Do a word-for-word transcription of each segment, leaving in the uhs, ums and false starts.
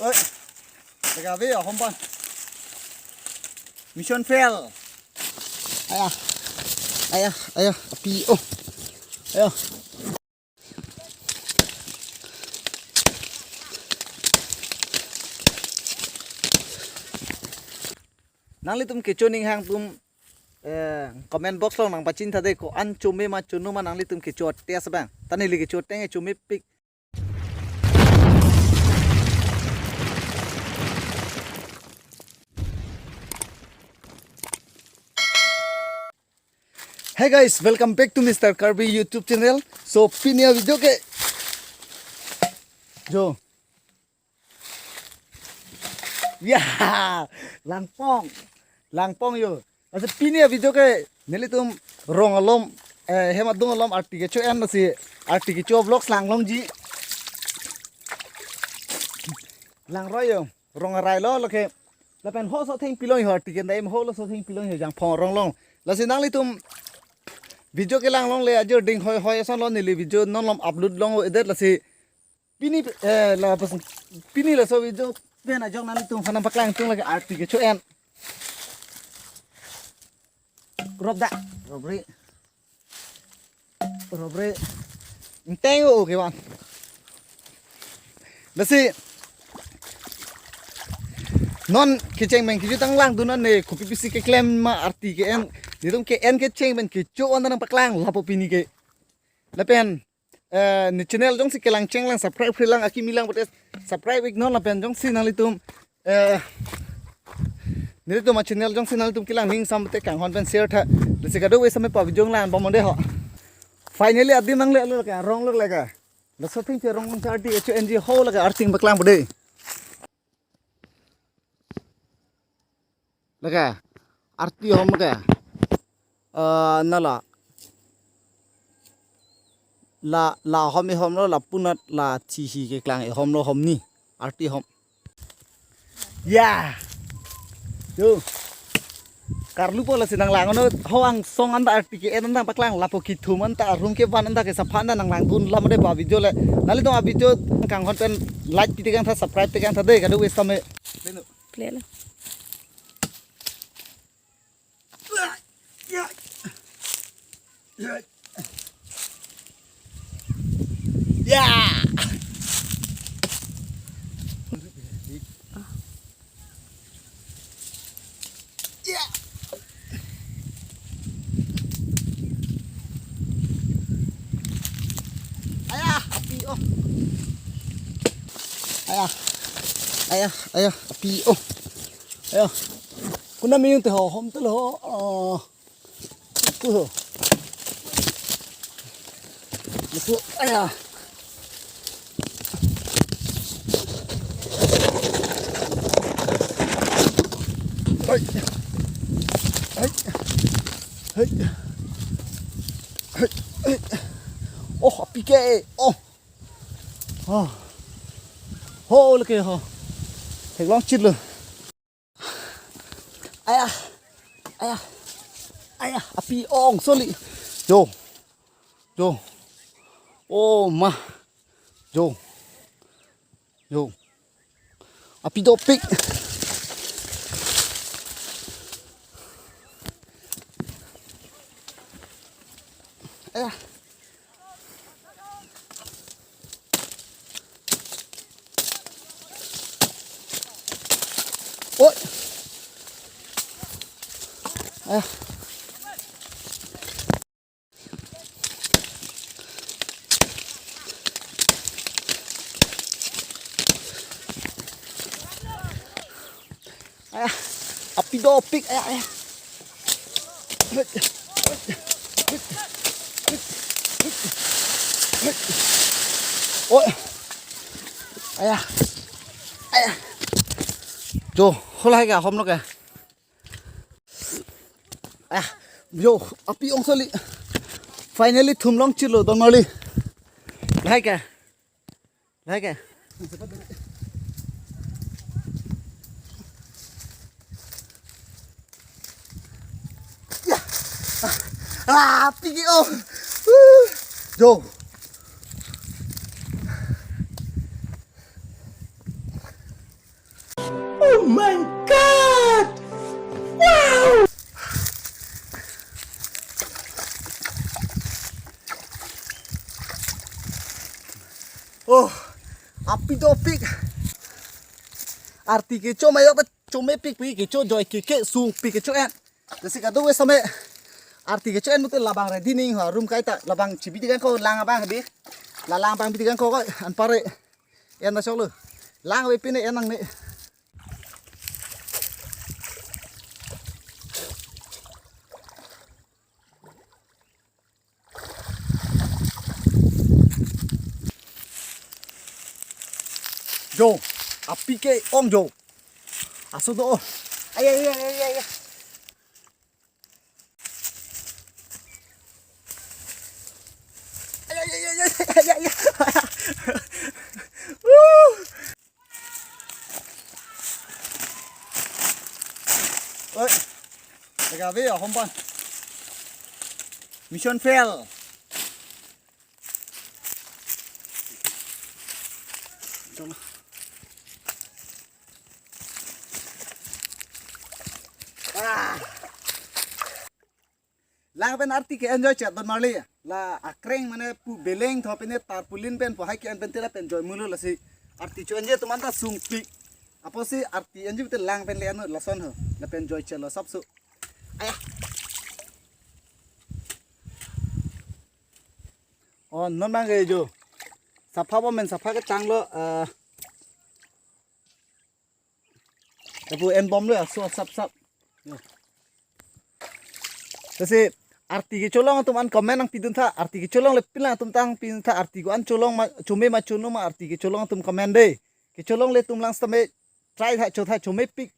Oi. Lake ave ahom pan. Mission fail. Aya. Aya, aya, api, oh. Aya. Nanglitum kecho aning hang atum, eh, comment box along nangpachini tha dei, ko-an chome ma chono ma nanglitum kecho test abang. Ta neli kecho ateng chomepik. Hey guys, welcome back to Mister Karbi YouTube channel. So, pini avideo ke jo. Ya, langpong. Langpong jo. Lasi pini avideo ke nelitum rong alom, eh, hem adung alom arti kecho-en, lasi arti kecho vlogs langlongji. Langroi jo. Rong arai lo lake. Lapen ho so thengpi long ho arti ke dai ho lo so thengpi long ho jangphong rong long. Lasi nanglitum video kelang longle ajir ding hoi hoi ason lo neli video non lom upload longledet, lasi pini, eh, lapuson pini laso video pen ajok nanglitum aphan nangpaklang tung lake arti kecho-en. Rop da, rop re. Rop re. Ingteng o kevan. Lasi non kecheng pen kejut tang langdun an ne kopi pisi keklem ma arti ke-en. Nelitum ke-en kecheng pen kecho-an nangpaklang lapu pini ke. Lapen, eh, ne channel jongsi kelang cheng lang subscribe kri lang akimi lang pute subscribe ik non, lapen jongsi nanglitum, eh, nelitum a-channel jongsi nanglitum kelang ning sam pute kanghon pen share tha. Lasi kadokave same pa video lang bom de ho. Finally adim nangle lo ka rong lo lake. Laso thengpi rong charti echo N G ho lake arti paklang pute. Lake arti hom ke. Ah, nala. La, la hom e hom lo, lapunat la thihi keklang e hom lo hom ni. Arti hom. Ya. Tu. Karlu po lasi nanglang ono ho angsong anta arti ke-en anta paklang lapu kethum anta arum kevan anta kesaphan anta nanglangdun lam de ba video le. Nanglitum a video kanghon pen like pite kang tha subscribe te kang tha de kadokave same. Play lo. Ya. Ya. Aya, api oh. Aya. Aya, aya, api oh. Aya. Kuna miyung te ho, hom te lo ho. Oh. Kuho. Kuho. Aya. Hai. Hai. Hai. Hai. Hai. Oh, api ke. Oh. Oh. Ho, lake ho. Theklong chit lo. Aya. Aya. Aya. Api ong soli. Jo. Jo. Oh, ma. Jo. Jo. Api dopik. Aya. Oi. Aya. Aya, api dopik, aya, aya. Oi. Aya. Aya. Jo, holai ka hom lo ka. Ah, jo, api ong soli. Finally, thum long chit lo, don marli. Lahai ke? Lahai ke? Ya. Ah, api ke ong. Woo. Jo. Oh my God! Wow! Oh, api dopik. Arti kecho mayok ta chomepik pi kecho, joi keke sungpik kecho en. Lasi kadokave same arti kecho en mute labang ready ning ha room kaita labang chibi tigang ko lang abang bi. La lang abang bi tigang ko ko anpare en na choklo. Lang ave pine en nangne. Jo, api ke-ong jo. Aso do. Ay, ay, ay, ay, ay, ay. Ay, ay, ay, ay, ay, ay, ay. Woo! Oi. Teka be ya, hompan. Mission fail. Ah. Lang pen arti ke-enjoy chet don marli. La akreng mane pu beleng tho pen tarpaulin pen pu hai ke-en pen tela pen joy mulo lasi. Arti cho-enjoy atum anta sungpik. Apotsi arti enjoy te lang pen le anu lason ho. Lapen joy chetlo sapso. Aya. Oh, non bang ke jo. Sapha bom men sapha kechanglo, eh, lapu en bomlo aso sap sap. Yo. Lasi arti kecholong atum an comment nangpidun tha, arti kecholongle pin lang atum ta nangpidun tha, arti ko-an cholong ma, chome ma chono ma arti kecholong atum comment de. Kecholongle atum lang sitame try tha, cho tha, chomepik.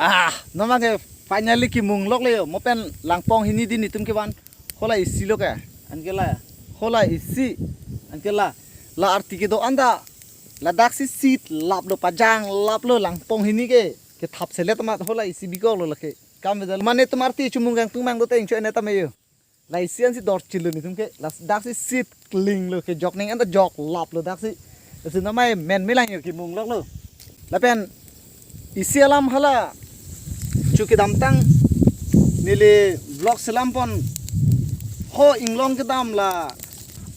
Ah, non bang ke finally kemung lokle yo. Mo pen langpong hini din itum kevan. Hola isi lo ke. Anke la. Hola isi. Anke la. La arti kedo-an ta. Ladak si sit laplo pajang laplo langpong hini ke. Kethap selet amat hola isi bikoklo lake. Kam vedal. Mane atum arti chomung kangtung mang do teng cho-en tame yo. La isi ansi dor chilo netum ke, ladak si sit klinglo ke jok ning anta jok laplo dak si. Lasi namai men melang yo kemung loklo. Lapen isi alam hala chu kedamtang neli vlog selam pon ho inglong kedam la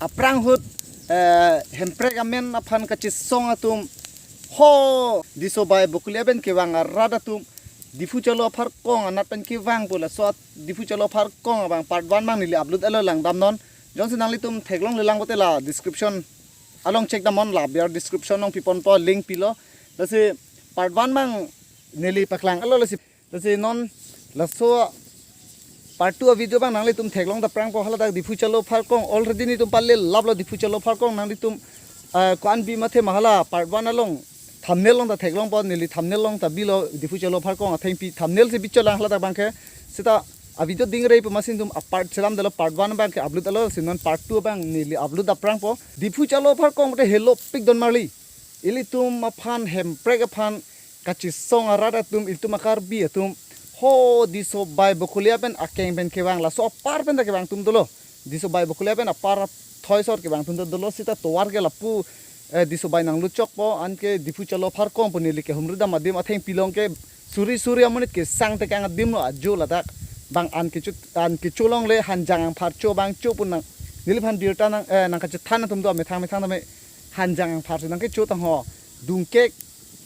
aphrang ahut, eh, Hemprek amen aphan kachesong atum ho Disobai Bokolia pen kevang arat atum Diphu Chalo Apharkong anat pen kevang pu laso Diphu Chalo Apharkong abang part one abang neli upload alo lang damnon. Jongsi nanglitum theklongle lang pote la description along check damnon, la biar description along piponpo, link pilo. Lasi part one abang neli paklang alo lasi, lasi non laso part two avideo abang nanglitum theklong ta prangpo haladak Diphu Chalo Apharkong already netum pale laplo Diphu Chalo Apharkong nanglitum, ah, ko-an bi mathe ma hala part one along thumbnail along ta theklongpo neli thumbnail along ta bilo Diphu Chalo Apharkong athengpi thumbnail si bicholang haladak abang ke seta avideo dingre pu masin tum apart selam dalo part one abang ke upload alo si non part two abang neli upload ta prangpo Diphu Chalo Apharkong te helopik don marli ilitum aphan Hemprek aphan kachesong arat atum ilitum a-Karbi atum ho Disobai Bokolia pen akeng pen kevang laso apar pen ta kevang atum dolo. Disobai Bokolia pen apar thoi sor kevang atum dolo seta tovar ke lapu, eh, Disobai nangluchokpo anke Diphu Chalo Apharkong pu neli kehumri dam adim athengpi along ke suri suri amonit kesang tekang adim lo ajo ladak. Bang an kecho, an kecholongle Hanjang Angphar cho bang cho pu nang neliphan birta nang, eh, nangkachethan atum do methang methang tame Hanjang Angphar si nangkecho tang ho. Dungkek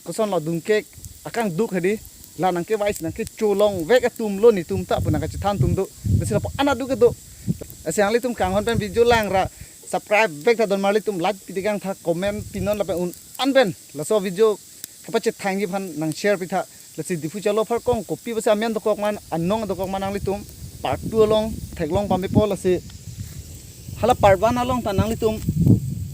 kosonlo dungkek akangduk hedi la nangkevai si nangkecholongvek atum lo netum ta pu nangkachethan atum do. Lasi lapu anat do kedo. Lasi nanglitum kanghon pen video langra subscribe vek tha don marli tum like pi tekang tha comment pinon lapen un-an pen laso video kapachethangji aphan nang share pi tha. Lasi Diphu Charlo Apharkong kopi pusi amen dokok ma, anong dokok ma nanglitum part two along theklong pame po. Lasi hala part one along ta nanglitum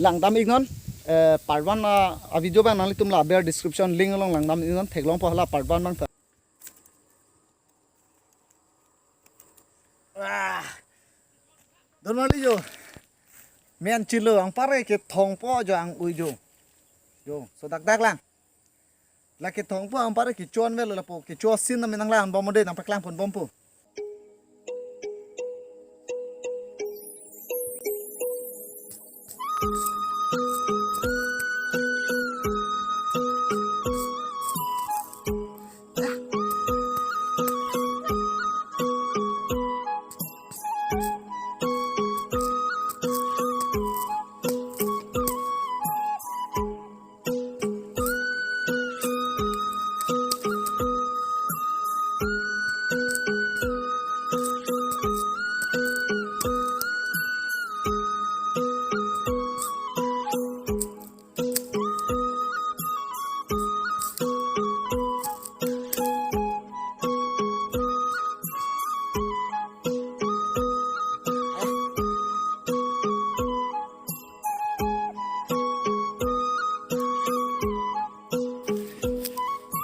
langdam iknon, eh, part one a, a video abang nanglitum la aber description link along langdam iknon, theklong po hala part one abang ta. Ah. Don Marli jo. Men chilo, anpar kethong po jo ang ui jo. Jo, so dak dak lang. La kethong po anpar kecho-an avelo lapu, kecho asin na menang lang bom de, nangpaklang pon bom po.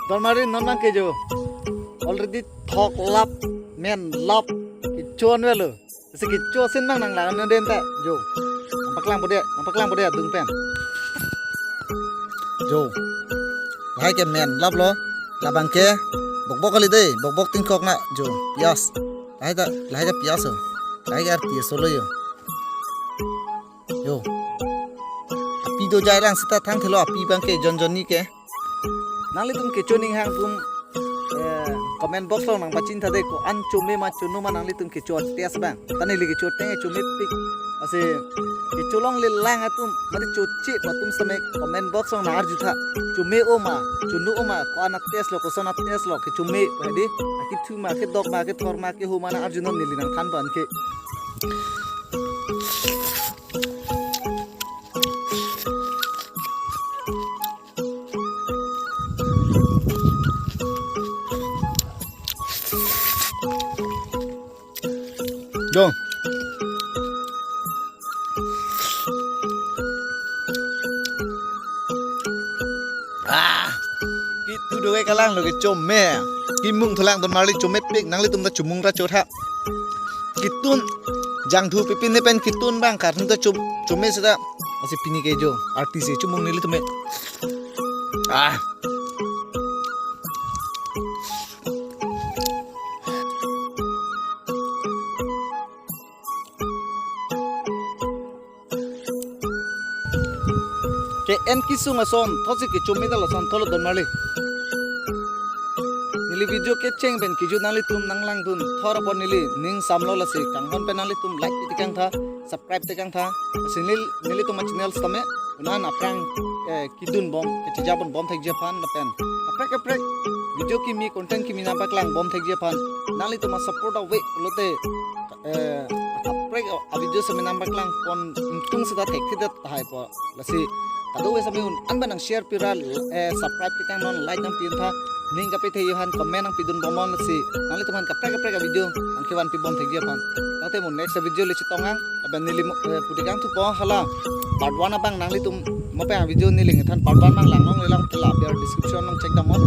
Don Marli non abang ke jo. Already thok lap, men lap, kecho-an avelo. Si kecho asin abang nang lang den ta jo. Nangpaklang po de, nangpaklang po de adung pen. Jo. Lahai ke men laplo, labang ke bokbok kali de, bokbok tingkok na jo. Pias. Lahai ta, lahai ke pias ho. Lahai ke arpi solo jo. Jo. Api dojai lang seta thangthelo api abang ke jonjonni ke. Nanglitum kecho aning hang atum, eh, comment box along nangpachini tha de, ko-an chome ma chono ma nanglitum kecho a-taste abang. Ta neli kecho ateng chomepik. Lasi kecho longle lang atum, mate choche atum sitame comment box along nang-arju tha. Chome o ma, chono o ma, ko-an a-taste lo, koson a-taste lo, kechome, hadi, akethu ma, kedok ma, kethor ma, keho ma nang-arjunon, neli nangthan ban ke. Jo. Ah, kitu doe kalang lo kechome. Kimung thulang Don Marli chomepik, nanglitum ta chomung ra chotha. Kitun jangthu pipin ne pen kitun abang karhun ta chom-, chome seta. Lasi pini ke jo artist chomung nelitum e. Ah. Ke-en kesung ason, thotsi kechome ta lason thotlo Don Marli. Neli video kecheng pen kejut nanglitum nanglangdun thor apot neli ning samlo, lasi kanghon pen nanglitum like pi tekang tha, subscribe tekang tha. Lasi nel-, nelitum a-channel sitame, unan aphrang, eh, kedun bom, kachija pon bom thekji aphan lapen kaprek kaprek video kimi, content kimi nangpaklang bom thekji aphan nanglitum a-support ave pulote, eh, kaprek a-video sitame nangpaklang pon ingtung seta thekthedet tahai po. Lasi kadokave sitame un-an pen nang share pira, eh, subscribe tekangnon, like nangpi tha, ning kape thekji aphan comment nangpidun bomnon, lasi nanglitum aphan kaprek kaprek a-video nangkevan pi bom thekji aphan. Tangte mo next video le chetong ang, lapen neli mo, eh, pu tekang thupo hala part one abang nanglitum mo pen a-video neli nangthan, part one abang lang nongle lang ke la aber description nang check damnon.